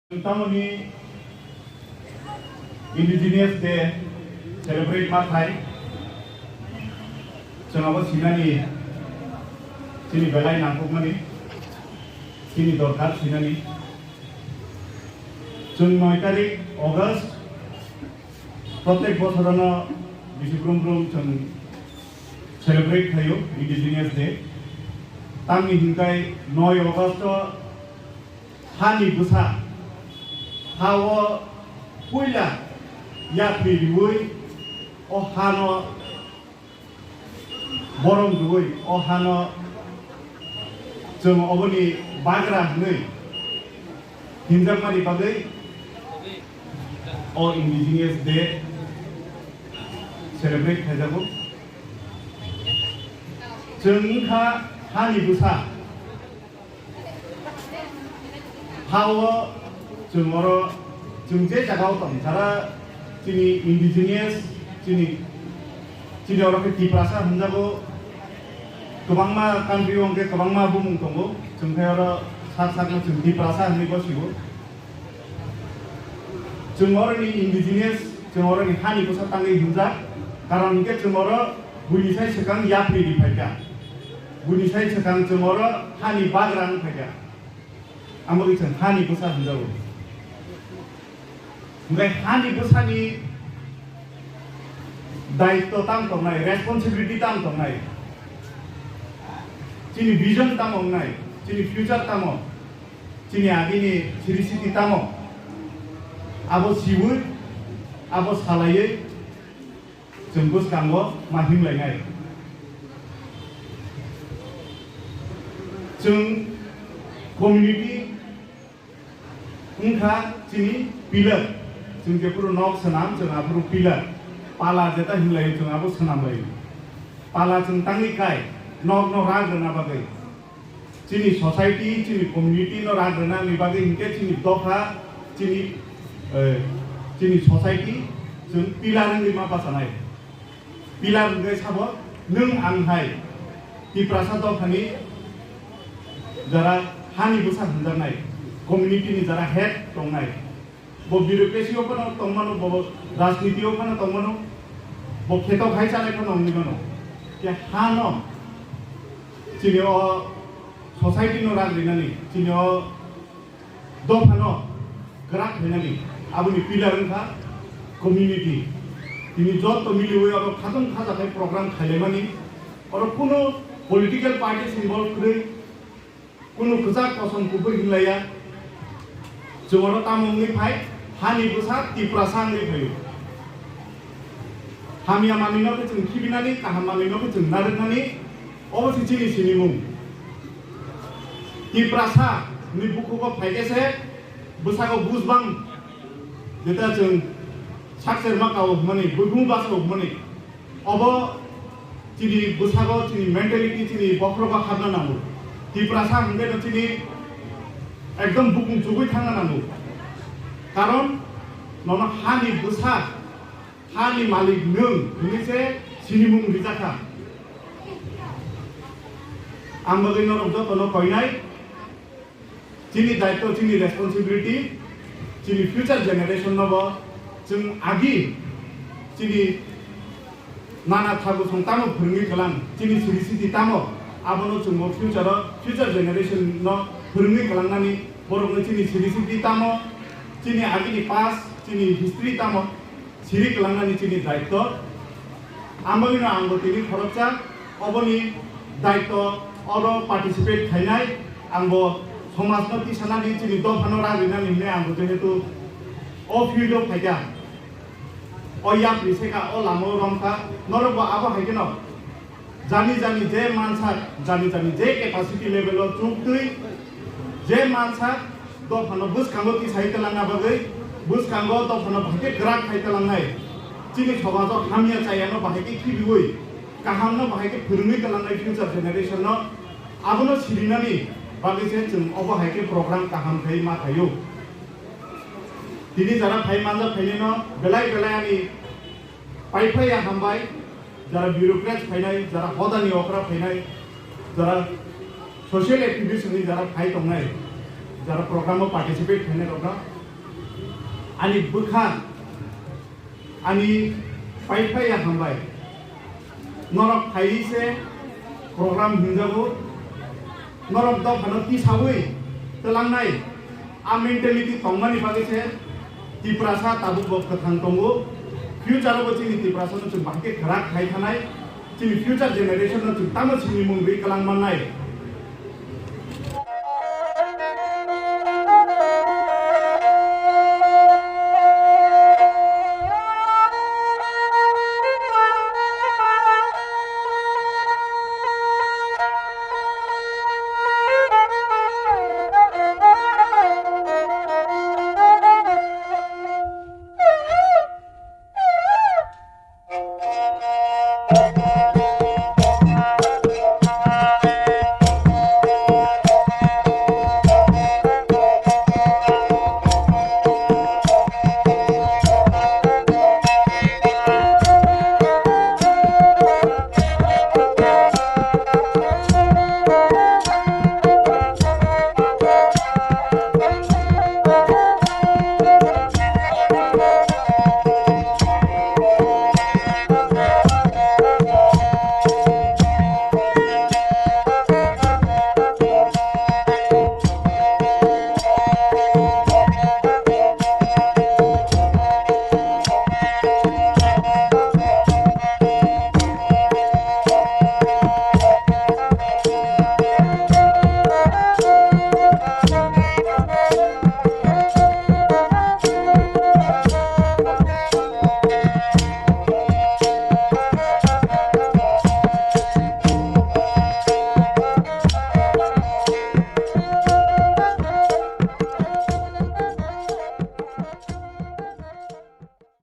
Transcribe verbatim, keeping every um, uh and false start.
Tamoni Indigenous Day celebrate ma khai, chwng abo sinani, chini belai nangkukmani, chini dorkar sinani. Chwng noi tarik August, protek bosorono bisi brum brum chwng celebrate khaio Indigenous Day. Tamni hinkai noi August o hani bwsa, ha-o puila yapri riui o hano borom riui o hano chwng oboni bagra hwnwi hinjakmani bagwi o Indigenous Day celebrate khaijago. Chwng wngkha hani bwsa. Ha-o chwng oro, chwng je jaga-o tong, jara chini indigenous, chini, chini oro khe Tiprasa hwnjago, kwbangma country-o hwnkhe kwbangma bumung tongo, chwng khe oro sak sakno chwng Tiprasa hwnwi bo sio. Chwng oroni indigenous, chwng oroni hani bwsa tangwi hwnjak, karon hwnkhe chwng oro buini sai swkang yapri ri phaikha, buini sai swkang chwng oro hani bagra wng phaikha. Amo khe chwng hani bwsa hwnjago. Hwnkhe hani bwsani daitto tamo tongnai, responsibility tamo tongnai, chini vision tamo wngnai, chini future tamo, chini agini siri siti tamo, abo siui, abo salaiwi, chwng bwskango ma himlainai. Chwng community wngkha chini pillar. Chwng jephuru nok swnam, chwng aphuru pillar. Pala jeta himlaio, chwng abo swnamlaio. Pala chwng tangwi kai, nokno rak rwna bagwi. Chini society, chini community no rak rwna ni bagwi hinkhe chini dopha, chini, eh, chini society chwng pillar wngwi ma bachanai. Pillar wngwi sabo nwng ang hai Tiprasa dophani jara hani bwsa hwnjaknai, community ni jara head tongnai. Bo bureaucracy o phano tongmano, bo rajniti o phano tongmano, bo kheto khai chanai phano wngwi mano. Khe hano chini o society no rak rinani, chini o dophano kwrak khainani, aboni pillar wngkha community. Tini joto miliwi oro khatung khajakhai program khailaimani, oro kuno political parties involve kwrwi, kunu kwchak kosom kubui hinlaiya. Chwng oro tamo wngwi phai, hani bwsa Tiprasa wngwi phaio. Hamya manwino khe chwng khibinani, kaham manwino khe chwng narwknani, obo se chini sinimung. Tiprasa ni bukhugo phaikhe se bwsago bujbang, jeta chwng sakcherma kao hwnmani, buibumu bachao hwnmani. Obo chini bwsago, chini mentality, chini bokhorogo habna nango. Tiprasa hwnkhe no chini ekdom bukung chugui thangna nango. Karon nono hani bwsa, hani malik nwng hwnwi se sinimung rijakha. Ang bagwi norok jotono koinai. Chini daitto, chini responsibility, chini future generation no bo chwng agi chini nana thabu song tamo phwrwngwi kwlang, chini siri siti tamo, abono chwng bo future o, future generation no phwrwngwi kwlangnani, borokno chini siri siti tamo, chini agini past, chini history tamo, siri kwlangnani chini daitto. Amogwino angbo tini khoroksa oboni daitto oro participate khainai, angbo somajno tisanani chini dophano rang rinani hwnwi angbo jehetu o field o phaikha, o yapri seka o lama o romkha, norokbo abo hai kheno jani jani je mansa, jani jani je capacity level o chuktwi je mansa dophano bwskango tisai twlangna bagwi, bwskango dophano bahai khe kwrak khai twlangnai, chini somajo hamya chayano bahai khe khibiui, kahamno bahai khe phwrwngwi twlangnai future generation no, abono sirinani bagwi se chwng obo hai khe program kaham khai ma khaio. Tini jara phai manjak phainai no belai belai ani pai phai ya hambai, jara bureaucrats phainai, jara hodani okra phainai, jara social activities ni jara phai tongnai, jara program o participate khainai rokno Ani bwkha, ani pai phai ya hambai. Norok phaiwi se program hinjago. Norok dophano tisawi twlangnai. A mentality tongmani bagwi se Tiprasa tabuk bo kwthang tongo. Future o bo chini Tiprasa no chwng bahai khe kwrak khai thanai. Chini future generation no chwng tamo simi mung rwi kwlang mannai.